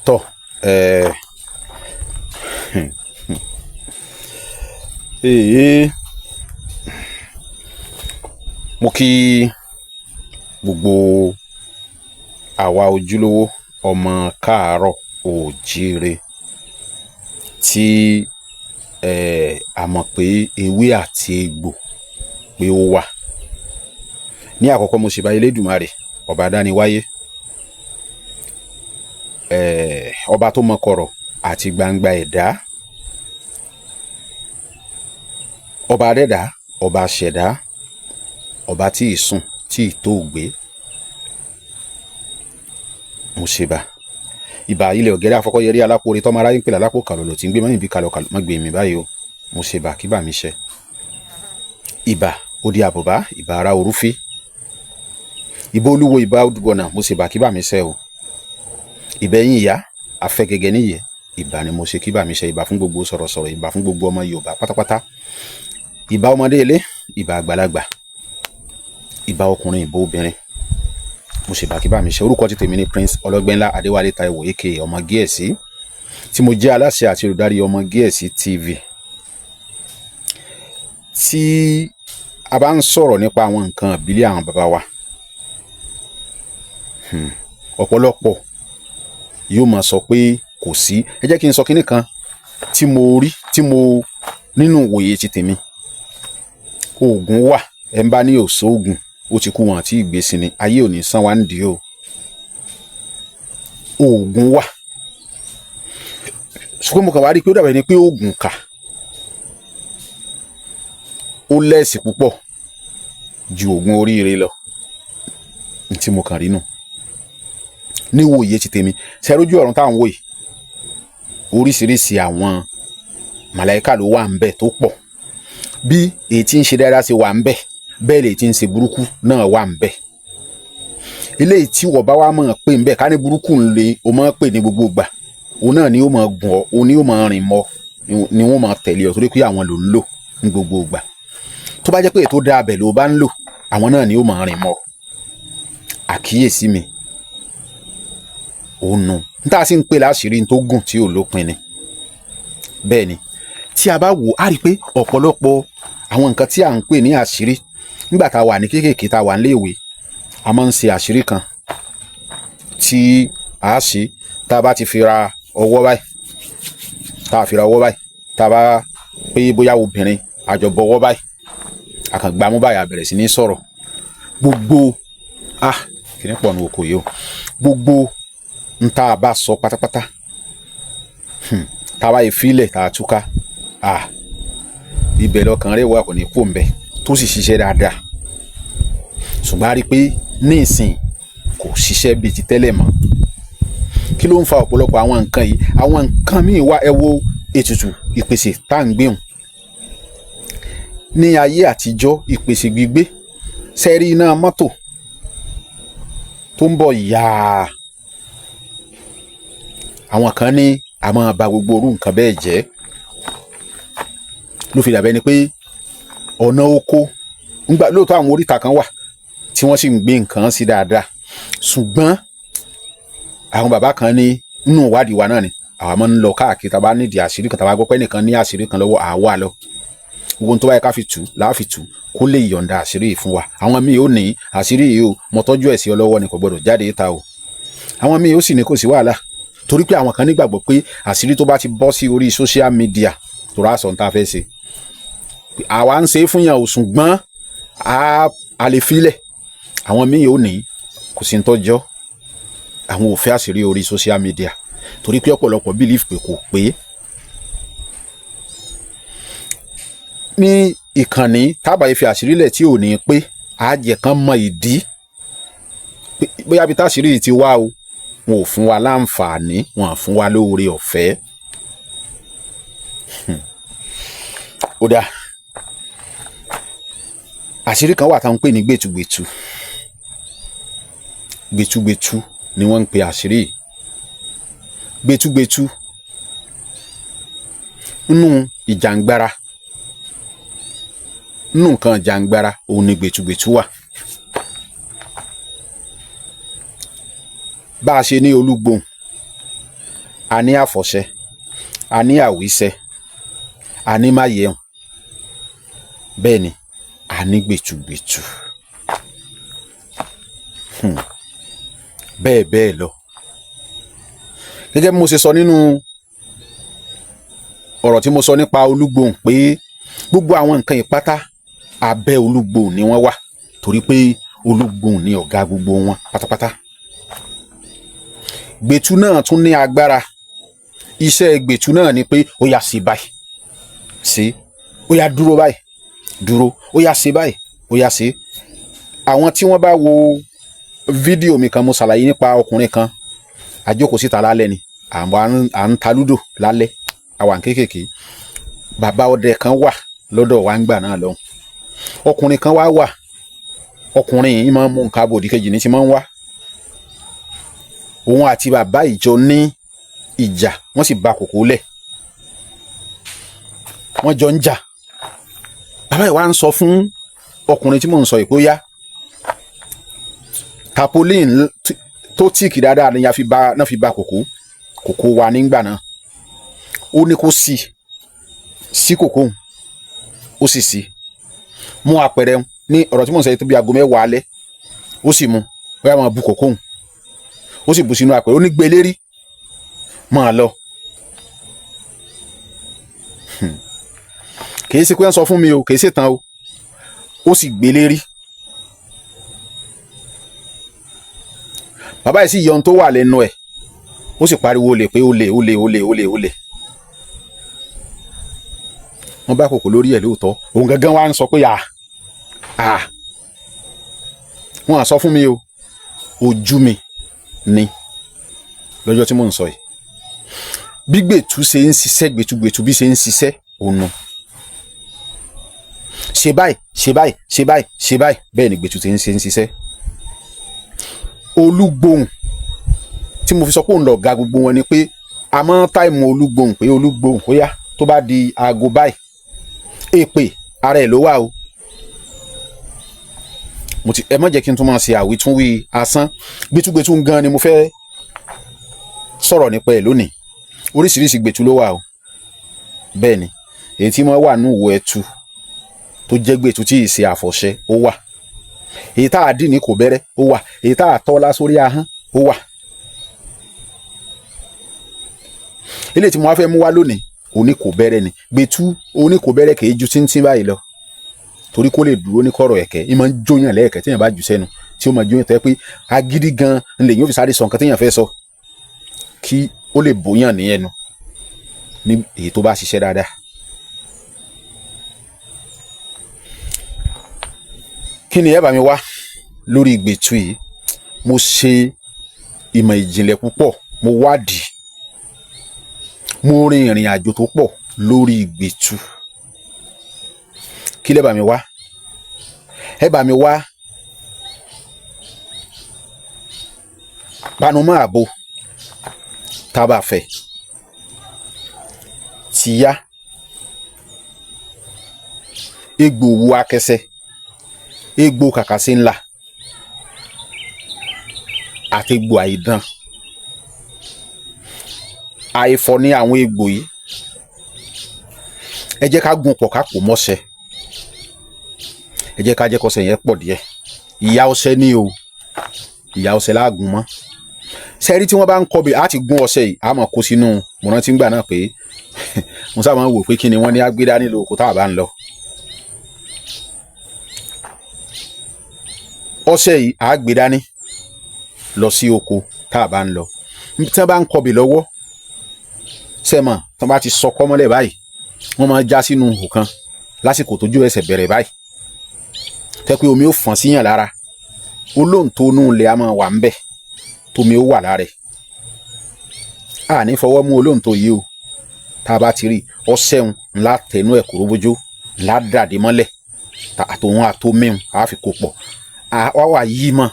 Tọ́ ẹ mo kí gbogbo àwa ojúlówó ọmọ káàárọ̀ oòjíire tí a mọ̀ pé ewé àti egbò pé ó wà. Ní àkọ́kọ́, mo ṣèbà Elédùmarè, ọba adániwáyé, ọba tó mọ kọ̀rọ̀ àti gbangba ẹ̀dá, ọba adẹ́dá, ọba ṣẹ̀dá, ọba tí ì sùn tí ì tó gbé. Mo ṣèbà ìbà ilẹ̀ ọ̀gẹ́rẹ́ afọkọ́yẹrí alápòore tọ́mọ aráyé ń pè lálápò kàlọ́lọ́ tí ń gbé mọ́yìn bí kàlọ́kàlọ́ má gbé mi báyìí o. Mo ṣèbà kíbà mi ṣẹ. Ìbà odi àbùbá, ìbà ara orúfí, ìbà olúwo, ìbà odùgbọ̀nà. Mo ṣèbà kíbà mi ṣẹ o. Ìbẹ̀yìn ìyá afẹ́gẹ́gẹ́ níyẹ, ìbà ni mo ṣe kíbà mi ṣẹ. Ìbà fún gbogbo sọ̀rọ̀sọ̀rọ̀, ìbà fún gbogbo ọmọ Yorùbá pátápátá, ìbà ọmọdé ilé, ìbà àgbàlagbà, ìbà ọkùnrin, ìbà obìnrin. Mo ṣèbà kíbà mi ṣe. Orúkọ ti tèmi ní Prince Ọlọ́gbẹ́nlá Adéwálé Táíwò aka Ọmọ Gíẹ̀sí, tí mo jẹ́ aláṣẹ àti olùdarí Ọmọ Gíẹ̀sí TV. Tí a bá ń sọ̀rọ̀ nípa àwọn nǹkan ìbílẹ̀ àwọn bàbá wa, ọ̀pọ̀lọpọ̀ yóò máa sọ pé kò sí. Ẹ jẹ́ kí n sọ kinní kan tí mo rí, tí mo nínú ìwòye ti tèmi. Oògùn wà, ẹ ń bá ní òṣoògùn, ó ti kú wọn àti ìgbésí ni ayé ò ní sán wá ń dì o. Oògùn wà, ṣùgbọ́n mo kàn wá rí i pé ó dàbẹ̀ ni pé oògùn kà ó lẹ́ẹ̀sì púpọ̀ ju oògùn oríire lọ. Ní tí mo kàn rí nù níwòye ti tèmi, ṣẹ́rójú ọ̀run táwọn wò yìí, oríṣiríṣi àwọn màláíkà ló wà ń bẹ̀ tó pọ̀. Bí èyí tí ń ṣe dáadáa ṣe wà ń bẹ̀, bẹ́ẹ̀ lèyí tí ń ṣe burúkú náà wà ń bẹ̀. Eléyìí tí wọ́n bá wá mọ̀ pé ń bẹ̀ ká ní burúkú ń lè o máa pè ní gbogbo ìgbà, òun náà ni ó máa gùn ọ́, òun ni ó máa rìn mọ́, ni wọ́n máa tẹ̀lé ọ, torí pé àwọn ló ń lò ní gbogbo ìgbà. Tó bá jẹ́ pé ètò dáa bẹ̀ ló bá ń lò, àwọn náà ni ó máa rìn mọ́. Àkíyèsí mi òun nù n tá a sì ń pè láṣìírí tó gùn tí ò lópin ni. Bẹ́ẹ̀ ni, tí a bá wò á rí i pé ọ̀pọ̀lọpọ̀ àwọn nǹkan tí à ń pè ní àṣírí nígbà tá a wà ní kéékèèké, tá a wà níléèwé, a máa ń ṣe àṣírí kan tí a ṣe. Tá a bá ti fi ra ọwọ́ báyìí, tá a fi ra ọwọ́ báyìí, tá a bá pé bóyá obìnrin àjọbọwọ́ báyìí, a kàn gbámú báyìí, a bẹ̀rẹ̀ sí ní sọ̀rọ̀ gbogbo. Ah, kìíní pọ̀ ní oko yìí o. Gbogbo n tá a bá sọ pátápátá, tá a bá yẹ fílẹ̀, tá a túká, ah, ibẹ̀ lọkàn rẹ̀ wà, kò ní kú òǹbẹ̀, tó sì ṣiṣẹ́ dáadáa. Ṣùgbọ́n a rí i pé ní ìsìn kò ṣiṣẹ́ bíi ti tẹ́lẹ̀ mọ́. Kí ló ń fa ọ̀pọ̀lọpọ̀ àwọn nǹkan yìí? Àwọn nǹkan míì wá, ẹ wo ètùtù ìpèsè tá à ń gbéhùn ní ayé àtijọ́, ìpèsè gbígbé sẹ́rí iná mọ́tò tó ń bọ̀ yáa. Àwọn kan ní a máa ba gbogbo orú nǹkan bẹ́ẹ̀ jẹ́, ló fi dàbẹ́ ni pé ọ̀nà oko ńgbà. Lóòótọ́, àwọn oríta kan wà tí wọ́n sì ń gbé nǹkan sí dáadáa, ṣùgbọ́n àwọn bàbá kan ní nínú ìwádìí wa náà ni àwa máa ń lọ káàkiri. Tá a bá nídìí àṣírí kan, tá a bá gbọ́ pé ẹnìkan ní àṣírí kan lọ́wọ́, àwa lọ. Gbogbo tó bá yẹ ká fi tù láà fi tù kó lè yọ̀ǹda àṣírí yìí fún wa. Àwọn míì ó ní àṣírí yìí o, mo tọ́jú ẹ̀ sí ọ lọ́wọ́ ni, kò gbọdọ̀ jáde ta o. Àwọn míì ó sì ní kò sí wàhálà, torí pé àwọn kan nígbàgbọ́ pé àṣírí tó bá ti bọ́ sí orí social media tó rà sọ̀ ń tá a fẹ́ ṣe, àwa ń ṣe é fún yàn ò, ṣùgbọ́n a lè filẹ̀. Àwọn míì ò ní kò sí ń tọ́jọ́, àwọn ò fẹ́ àṣírí orí social media, torí pé ọ̀pọ̀lọpọ̀ believe pé kò pé. Ní ìkànnì tábà yìí fi àṣírí lẹ̀ tí ò ní pé àjẹ kan mọ ìdí bóyá bí táṣírí yìí ti wá o, wọn ò fún wa láǹfààní, wọn à fún wa lóore ọ̀fẹ́. Ó dáa, àṣírí kan wà táwọn ń pè ní gbẹ̀tugbẹ̀tu. Gbẹ̀tugbẹ̀tu ni wọ́n ń pe àṣírí yìí, gbẹ̀tugbẹ̀tu nínú ìjàngbara, nínú nǹkan ìjàngbara òun ni gbẹ̀tugbẹ̀tu wà. Bá a ṣe ní olúgbòhùn, A ní àfọ̀ṣẹ, a ní àwíṣẹ, a ní máyẹ̀hùn, bẹ́ẹ̀ ni a ní gbẹ̀tugbẹ̀tu, bẹ́ẹ̀ bẹ́ẹ̀ lọ. Gẹ́gẹ́ bí mo ṣe sọ nínú ọ̀rọ̀ tí mo sọ nípa Olúgbòhùn pé gbogbo àwọn nǹkan ìpátá abẹ́ Olúgbòhùn ni wọ́n wà, torí pé Olúgbòhùn ni ọ̀gá gbogbo wọn pátápátá. Gbẹ̀tu náà tún ní agbára. Iṣẹ́ gbẹ̀tu náà ni pé ó yá ṣe báyìí, ṣe, ó yá dúró báyìí, dúró, ó yá ṣe báyìí, ó yá ṣe. Àwọn tí wọ́n bá wo fídíò mi kan, mo ṣàlàyé nípa ọkùnrin kan. Àjókòó síta lálẹ́ ni à ń ta lúdò lálẹ́, àwa kéékèèké. Bàbá ọdẹ kan wà lọ́dọ̀ wa ń gbà náà lọ́hùn. Ọkùnrin kan wá wà. Ọkùnrin yìí máa ń mú nǹkan abòdì kejì ní ti máa ń wá. Òun àti bàbá ìjọ ní ìjà, wọ́n sì ba kòkó lẹ̀, wọ́n jọ ń jà. Bàbá yìí wá ń sọ fún ọkùnrin tí mò ń sọ yìí pé ó yá, tapolin tó tíìkì dáadáa ni a fi ba náà fi ba kòkó wa nígbà náà. Ó ní kó sí sí kòkó òun, ó sì sí mú apẹ̀rẹ̀ ní ọ̀rọ̀ tí mò ń sọ yìí tó bí aago 10 alẹ́. Ó sì mú, ó yá, máa bu kòkó òun. Ó sì bu sínú apẹ̀rẹ̀, ó ní gbé lérí, máa lọ. Kìí ṣe pé wọ́n sọ fún mi o, kìí ṣe tán o. Ó sì gbé lérí. Bàbá yìí sì yọ ohun tó wà lẹ́nu ẹ̀, ó sì pariwo olè pé olè, olè, olè, olè, olè. Wọ́n bá kòkó lórí ẹ̀ lóòótọ́. Òun gangan wá ń sọ pé à à wọ́n á sọ fún mi o, ojú mi ni lọ́jọ́ tí mò ń sọ yìí. Bí gbẹ̀tu ṣe ń ṣiṣẹ́, gbẹ̀tugbẹ̀tu bí ṣe ń ṣiṣẹ́ òun nu, ṣe báyìí, ṣe báyìí, ṣe báyìí, ṣe báyìí, bẹ́ẹ̀ ni gbẹ̀tu ti ń ṣe ń ṣiṣẹ́. Olúgbòhùn tí mo fi sọ pé òun lọ̀gá gbogbo wọn ni pé a máa ń táìmù Olúgbòhùn pé Olúgbòhùn, ó yá, tó bá di aago báyìí, èpè ara ẹ̀ ló wà o. Mo ti ẹ má jẹ́ kí n tún máa ṣe àwítúnwí asán. Gbẹtugbẹtu gan ni mo fẹ́ sọ̀rọ̀ nípa ẹ̀ lónìí. Oríṣiríṣi gbẹtu ló wà o. Bẹ́ẹ̀ ni èyí tí wọ́n wà ní ìwò ẹtu tó jẹ́ gbẹtu tí ì ṣe àfọ̀ṣẹ ó wà, èyí tá a dì ní kò bẹ̀rẹ̀ ó wà, èyí tá a tọ́ lásórí ahọ́n ó wà. Eléyìí tí mo wá fẹ́ mú wá lónìí òní kò bẹ̀rẹ̀ ni gbẹtu. Òní kò bẹ̀rẹ̀ kì í ju tíntín báyìí lọ, torí kó lè dúró ní kọ̀rọ̀ ẹ̀kẹ́. Ìmọ̀ ń jóyàn lẹ́ẹ̀kẹ́ téèyàn bá jù sẹ́nu tí ó máa jóyàn, tẹ́ pé agídí gan ń lè yóò fi sáré sọ nǹkan téèyàn fẹ́ sọ kí ó lè bóyàn ní ẹnu ní èyí tó bá ṣiṣẹ́ dáadáa. Kí ni ẹ bá mi wá lórí gbẹ̀tu yìí? Mo ṣe ìmọ̀ ìjìnlẹ̀ púpọ̀, mo wádìí, mo rin ìrìn àjò tó pọ̀ lórí gbẹ̀tu. Kí lẹ bá mi wá? Ẹ bá mi wá panumọ́ àbo tábàfẹ́ tìyá, egbò òwú akẹsẹ, egbò kàkàsí ńlá àti egbò àìdán. Àìfọ̀ ní àwọn egbò yìí. Ẹ jẹ́ ká gún pọ̀, ká pò mọ́ṣẹ. Ẹ jẹ́ ká jẹ́ kọ́ṣẹ yẹn pọ̀ díẹ̀. Ìyá ọṣẹ ní o, ìyá ọṣẹ láàgùn mọ́. Sẹ́rí tí wọ́n bá ń kọbè á ti gún ọṣẹ yìí, á mọ̀ kó sínú. Mo rántí ngbà náà pé mo sábà máa ń wò pé kí ni wọ́n ní á gbé dání lọ oko tá a bá ń lọ. Ọṣẹ yìí á gbé dání lọ sí oko tá a bá ń lọ. Tí wọ́n bá ń kọbè lọ́wọ́, sẹ́mọ̀ tí wọ́n bá ti sọkọ́ mọ́lẹ̀ báyìí, wọ́n máa já sínú ihò kan lásìkò tójú ẹsẹ̀ bẹ̀rẹ̀ báyìí, tẹ́ pé omi ó fọ́n síyàn lára. Olóǹtó inú ilẹ̀ á máa wà ń bẹ̀ tómi ó wà lára ẹ̀. A ní fọwọ́ mú olóǹtó yìí o. Tá a bá ti rí ọṣẹ ńlá tẹnu ẹ̀ kúrò bójó ńlá dàdé mọ́lẹ̀, àtòun àtomíhun á fi kó pọ̀, wá wà yí mọ́,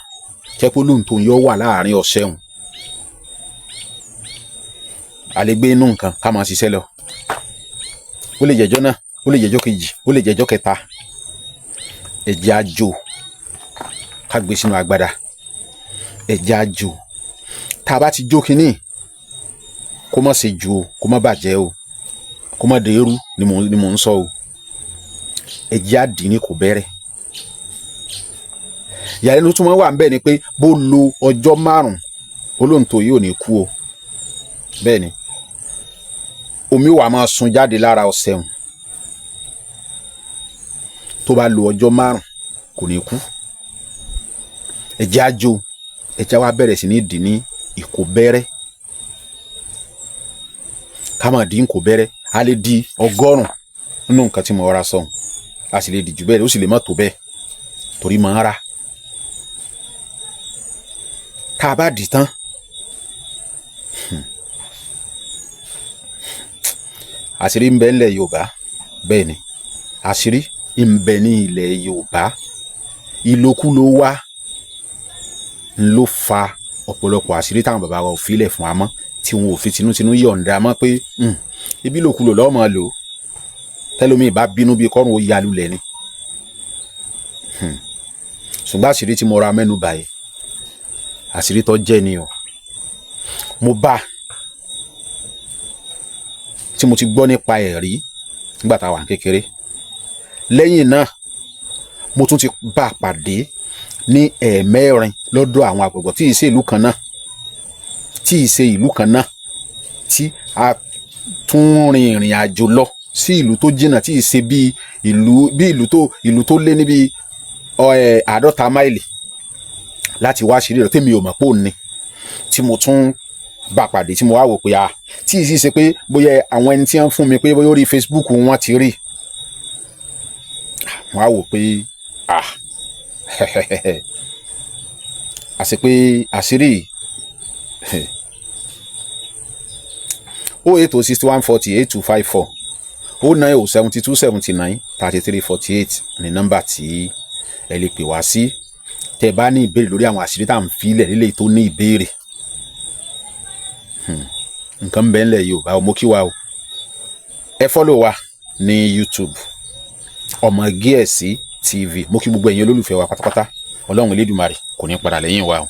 tẹ́ pé olóǹtó yóò wà láàrin ọṣẹ òun. A lè gbé inú nǹkan ká máa ṣiṣẹ́ lọ. Ó lè jẹ́jọ́ náà, ó lè jẹ́jọ́ kejì, ó lè jẹ́jọ́ kẹta. Ẹ̀jẹ̀ àjò ká gbé sínú agbada. Ẹ̀jẹ̀ àjò tá a bá ti jó kínní kó Kó má ṣe jù o, kó má bàjẹ́ o, kó má dèrú ni mò ń sọ o. Ẹjẹ́ á dì ní kò bẹ̀rẹ̀. Ìyàlẹ́nu tó máa wà ńbẹ̀ ni pé bó lo ọjọ́ 5, olóńtò yìí ò ní kú o. Bẹ́ẹ̀ ni omi wà máa sun jáde lára ọṣẹ hùn. Tó bá lo ọjọ́ 5, kò ní kú. Ẹjẹ́ á jó, ẹjẹ́ wa bẹ̀rẹ̀ sí ní dì ní ìkó bẹ́rẹ́, ká máa dín kó bẹ́rẹ́. A lè di 100 nínú nǹkan tí mo rà sọ̀hún, a sì lè dì jù bẹ́ẹ̀, ó sì lè má tó bẹ́ẹ̀ torí máa ń rà. Tá a bá dì tán, àṣírí ń bẹ ńlẹ̀ Yorùbá. Bẹ́ẹ̀ ni, àṣírí ń bẹ ní ilẹ̀ Yorùbá. Ìlòkulò wa ló fa ọ̀pọ̀lọpọ̀ àṣírí táwọn bàbá wa ò filẹ̀ fún wa mọ́, tí wọn ò fi tinútinú yọ̀ǹda mọ́ pé ibi ìlòkulò lọ́ọ́ máa lò. Tẹ́lómi bá bínú bíi kọ́run ó ya lulẹ̀ ni. Ṣùgbọ́n àṣírí tí mo ra mẹ́nu báyìí, àṣírí tó jẹ́ ni o. Mo bá tí mo ti gbọ́ nípa ẹ̀ rí nígbà tá a wà ní kékeré. Lẹ́yìn náà, mo tún ti bá a pàdé ní 4 lọ́dọ̀ àwọn àgbàgbọ́ tí ì ṣe ìlú kan náà, tí ì ṣe ìlú kan náà, tí a tún rin ìrìn àjò lọ sí ìlú tó jìnnà, tí ì ṣe bí ìlú bí ìlú tó lé níbi 50 máìlì láti wá àṣírí rẹ̀, tèmi ò mọ̀ pé òun ni, tí mo tún bá pàdé, tí mo wá wò pé a tí ì sì ṣe pé bóyá àwọn ẹni tí wọ́n fún mi pé bóyá orí Facebook wọn ti rí. Wọ́n á wò pé a àṣẹ pé àṣírí 08061408254, 09072793348 ní nọ́mbà tí ẹ lè pè wá sí tẹ́ ẹ bá ní ìbéèrè lórí àwọn àṣírí tá à ń filẹ̀ lílé tó ní ìbéèrè. Nǹkan ń bẹ ńlẹ̀ Yorùbá o. Mo kí wa o. Ẹ follow wa ní YouTube, Ọmọ Gíẹ̀sì TV. Mo kí gbogbo ẹ̀yin olólùfẹ́ wa pátápátá. Ọlọ́run Elédùmarè kò ní padà lẹ́yìn wa o.